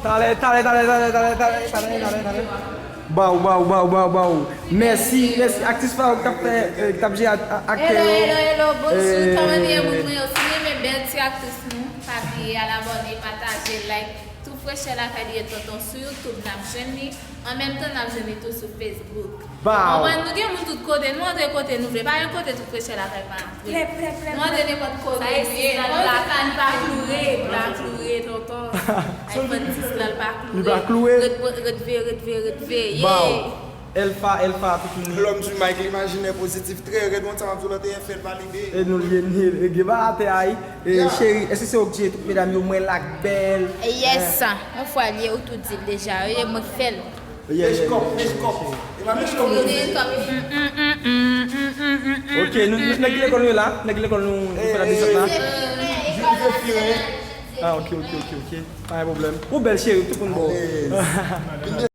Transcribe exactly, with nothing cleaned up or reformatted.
Talè, talè, talè, talè, talè, talè, talè, talè, talè. Baw, baw, baw, baw, baw. Mèsi, mèsi. Aktris pa w k t ap fè, eh, k t ap jere ak, ak, aktè yo. Hello, hello, hello, bonjou. Kòman nou ye, moun mwen yo? Si nou renmen bèl ti aktris nou, pa bliye al abòne, pataje, like. Tou Frechè Lakay li ye tonton sou YouTube, n ap jwenn li. An menm tan, n ap jwenn li tou sou Facebook. Baw. Konprann, nou gen moun tout kote, nou antre kote nou vle. Pa gen kote Tou Frechè Lakay pa antre. Plè, plè, plè, nou antre nenpòt kote nou ye. Sa e sis la, li pa kloure, li pa kloure, tonton. iPhone sis la, li pa kloure. Li pa kloure. Ret, ret veye, ret veye, ret veye. Baw. Elfa, Elfa, tout moun. L'homme du Mike, l'imaginaire positif, très red, moun sa m ap di w la te fèt valide. E nou liye, liye, gen ba atè a, wi. E, cheri, èske se ou k jere tout medam yo? Mwen la k bèl. Yes. Yon fwa l ye, ou tou di l deja, wi, e mwen k fè l. Mèch kòp, mèch kòp. E pa mèch kòp nou di. Ok, nou, nou, nèg lekòl nou la, nèg lekòl nou, nou fè la desant la. Zefire. Ah, ok, ok, ok, ok. Pa gen pwoblèm. Ou bèl, cheri, tout moun bon.